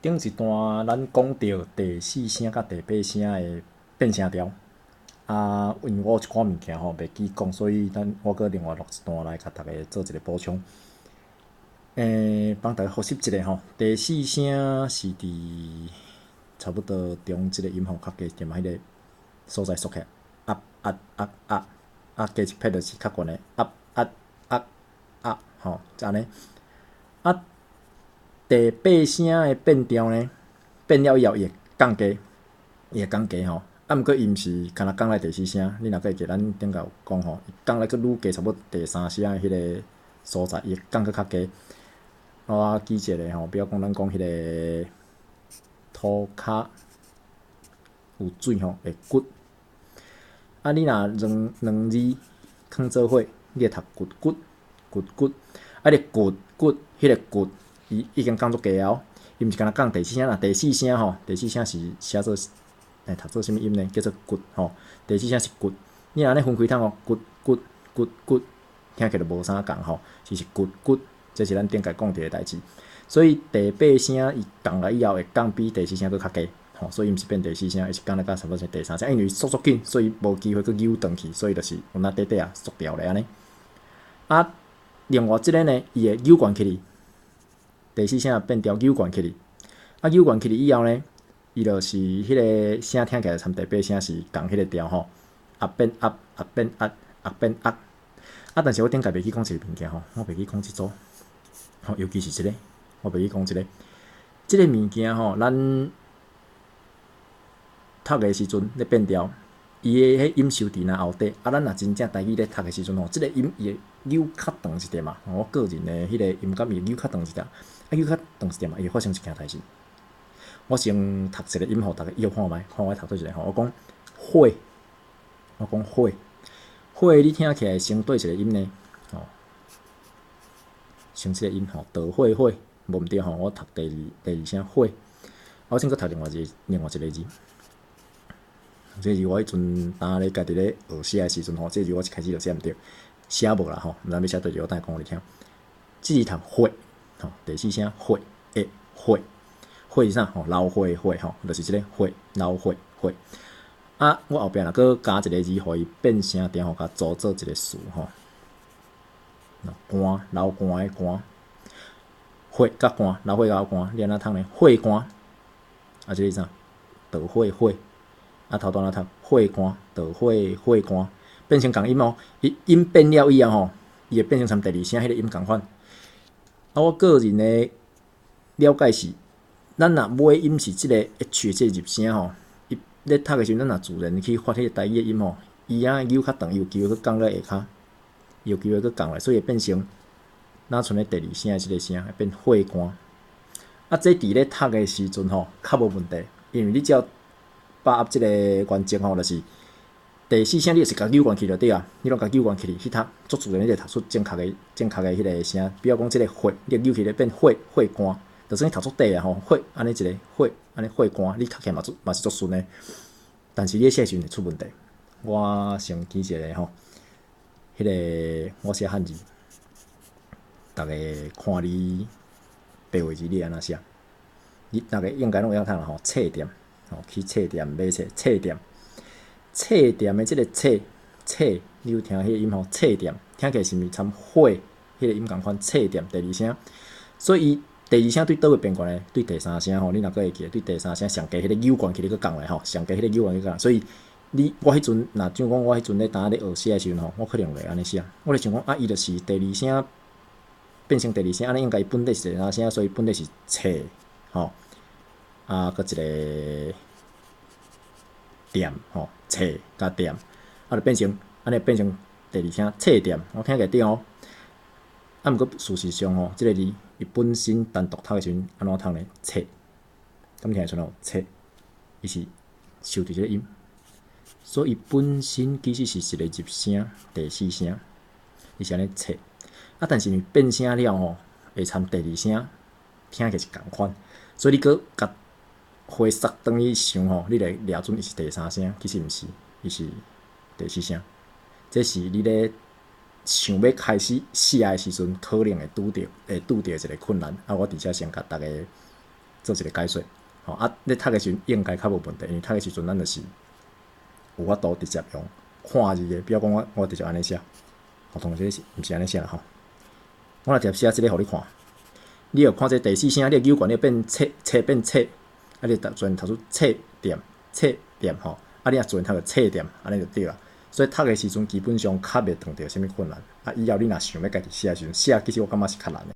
頂一段咱講著第四聲佮第八聲的變聲調，啊，因為我有一寡物件吼袂記講，所以咱我閣另外錄一段來共大家做一個補充。幫大家複習一下吼，第四聲是佇差不多中這個音吼較低點仔彼个所在縮起來，壓壓壓壓，啊加一拍就是較懸的，壓壓壓壓，吼，就按呢。啊，第八聲的變調呢，變了以後伊會降低，伊會降低吼。啊，毋過伊毋是干焦降來第四聲，你若閣會記咱頂下有講吼，降來閣愈低，差不多第三聲的彼个所在，伊會降閣較低。我舉一个吼，比如講咱講彼个塗跤有水吼，會骨。啊，你若兩兩字囥做伙，你會讀骨骨骨骨，啊，你骨骨彼个骨，伊已經降足低哦。伊毋是干焦降第四聲啦，第四聲吼，第四聲是寫做讀做啥物音呢？叫做骨吼。第四聲是骨，你若按呢分開聽吼，骨骨骨骨，聽起來就無啥仝吼，是骨骨，這是咱頂擺講著的代誌。所以第八聲伊降來以後會降比第四聲閣較低，吼，所以伊毋是變第四聲，伊是降來到差不多第三聲，因為縮足緊，所以無機會閣扭轉去，所以就是有那短短仔縮掉咧按呢。啊，另外這个呢，伊會扭懸起去，第四聲變調扭懸起去，啊扭懸起去以後呢，伊就是彼个聲聽起來參第八聲是仝彼个調吼，壓變壓，壓變壓，壓變壓。啊，但是我頂擺袂記講一个物件吼，我袂記講這組，吼，尤其是這个，我袂記講這个，這个物件吼，咱讀的時陣咧變調，伊的彼音受佇那後底，啊，咱若真正台語咧讀的時陣吼，這个音伊會扭較長一點嘛。我個人的彼個音感伊會扭較長一點，啊扭較長一點嘛，伊會發生一件代誌。我先讀一個音，予大家臆看覓，看我讀佗一個吼，我講火，我講火，火你聽起來先對一個音呢？吼，先這個音吼，倒火火，無毋對吼，我讀第二聲火，我先閣讀另外一個另外一個字。這字我彼陣當咧家己咧學寫的時陣吼，這字我一開始就寫毋對，寫無啦吼，毋知欲寫佗字，我等下講予你聽。這字讀血，吼，第四聲血，會血，血是啥？吼，流血的血吼，就是這个血，流血血。啊，我後壁若閣加一个字，予伊變聲調吼，共組做一个詞吼。汗，流汗的汗，血佮汗，流血佮汗，你按怎讀呢？血汗，啊，這个是啥？倒火火。啊，頭段怎讀？血汗，倒火血汗，變成仝音哦。伊音變了以後吼，伊會變成參第二聲彼個音仝款。啊，我個人的了解是，咱若尾音是這個 H 這個入聲吼，伊咧讀的時陣，咱若自然去發彼個台語的音吼，伊仔扭較長，伊有機會閣降咧下跤，伊有機會閣降來，所以會變成若賰咧第二聲的這个聲，會變血汗。啊，這佇咧讀的時陣吼，較無問題，因為你只要把握這个原則吼，就是第四聲你就是共扭懸去就對啊，你攏共扭懸起去讀，足自然你會讀出正確的正確的彼个聲。比如講這个血，你扭起來變血血汗，就算你讀足短的吼，血按呢一个血按呢血汗，你讀起來嘛足嘛是足順的。但是你寫時陣會出問題。我先舉一个吼，彼个我寫漢字，逐家看你白話字你按怎寫？你逐家應該攏會曉讀啦吼，冊店。吼，去冊店買冊，冊店，冊店的這个冊冊，你有聽彼个音吼？冊店聽起來是毋是參火彼个音仝款？冊店第二聲，所以伊第二聲對佗位變懸呢？對第三聲吼，你若閣會記得，對第三聲上低彼个扭懸起來閣降來吼，上低彼个扭懸起來降。所以你我彼陣若像講我彼陣咧當咧學寫的時陣吼，我可能會按呢寫。我咧想講啊，伊就是第二聲變成第二聲，按呢應該伊本底是第三聲，所以本底是冊吼。啊，閣一个店吼，冊佮店，啊，就變成按呢變成第二聲冊店，我聽起來對哦。啊，毋過事實上吼，這个字伊本身單獨讀的時陣按怎讀呢？冊，敢聽會出來無？冊，伊是受著這个音，所以本身其實是一個入聲，第四聲，伊是按呢冊。啊，但是因為變聲了吼，會參第二聲，聽起來是仝款，所以你閣共回溯轉去想吼，你來掠準伊是第三聲，其實毋是，伊是第四聲。這是你咧想欲開始寫的時陣，可能會拄著會拄著一個困難。啊，我佇遮先共大家做一个解說。吼啊，咧讀的時陣應該較無問題，因為讀的時陣咱就是有法度直接用看字的，比如講我直接按呢寫，吼，同學是毋是按呢寫啦吼？我來直接寫這个予你看，你著看這第四聲，你扭懸你變冊冊變冊，啊，你讀自然讀出冊店冊店吼，啊，你若自然讀著冊店，按呢就對啦。所以讀的時陣基本上較袂碰著啥物困難。啊，以後你若想欲家己寫的時陣，寫其實我感覺是較難的。